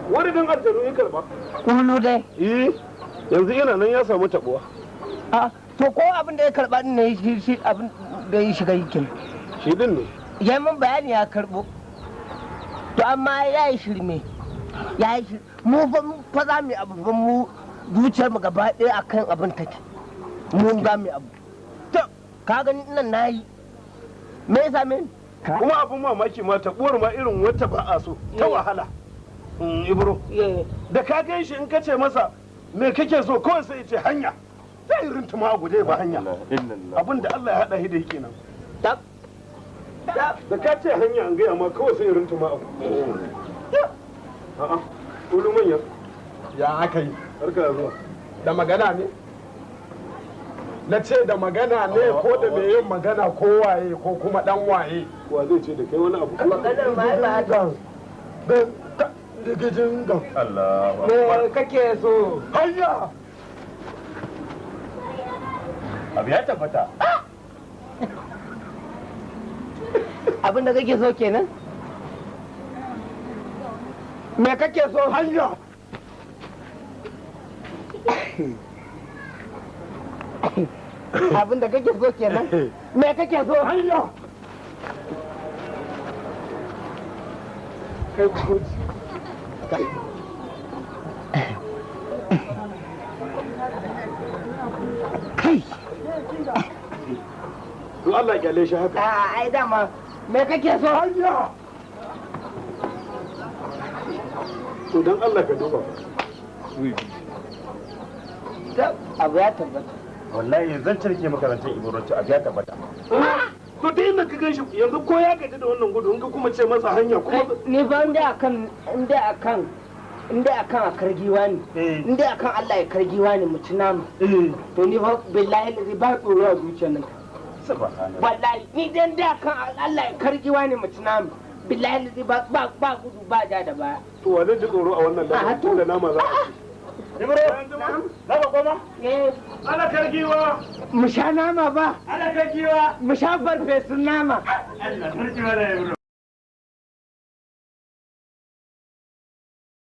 Wuridin aljanu ya karba. Kulu dai. Eh, yanzu ina nan ya samu tabuwa. A to, ko abin da ya karba din ne, shi abin da ya shiga yakin. Shi din ne. Ya min bayani ya karbo. To amma ya yi shirme. Ya yi shirme. Mu fa za mu yi abu fa, mu zuciyar mu gaba ɗaya akan abin take. Mu za mu yi abu. To ka gani nan nayi. Me ya same ni? Kuma abin mamaki ma, tabuwar ma irin wata ba a so ta wahala. Ibro, da ka gan shi, in ka ce masa me kake so, kawai sai ya ce hanya. Zai rintuma a guje ba hanya. Abin da Allah ya haɗa shi da yake nan. Tab. Da ka ce hanya, an gaya ma, kawai sai rintuma a guje. A'a, kulu manya. Ya aka yi? Barka da zuwa. Da magana ne? Na ce da magana ne, ko da mai yin magana, ko waye, ko kuma dan waye? Wa zai ce da kai wani abu? Maganar ma ba Gan gan ta digijin gan. Allah. Me kake so? Hanya. Abu ya tabbata. Abin da kake so kenan? Me kake so? Hanya. Abin da kake so kenan? Me kake so? Hanya. Kai kuci. Kai. To Allah ya kyale shi haka. A ai dama me kake so? Hanya. To dan Allah ka duba. Tab, abu ya tabbata. Wallahi zan cirke makarantar Ibro, to abu ya tabbata. To ta inda ka gan shi yanzu, ko ya gaji da wannan gudu, in ka kuma ce masa hanya kuma. Ni fa inda akan a kargiwa ne. Inda akan Allah ya kargiwa ne mu ci nama. To ni fa billahi lazi ba tsoro a zuciyar nan. Subhanallah. Wallahi ni dai inda akan Allah ya kargiwa ne mu ci nama. Billahi lazi ba gudu ba ja da baya. To wa zai ji tsoro a wannan A, lamarin to. da nama za a ci? Ibro, za ka koma? Eh, Ana kargiwa. mu sha nama ba. Ana kargiwa. Mu sha farfesun nama. Allah sarki wala Ibro.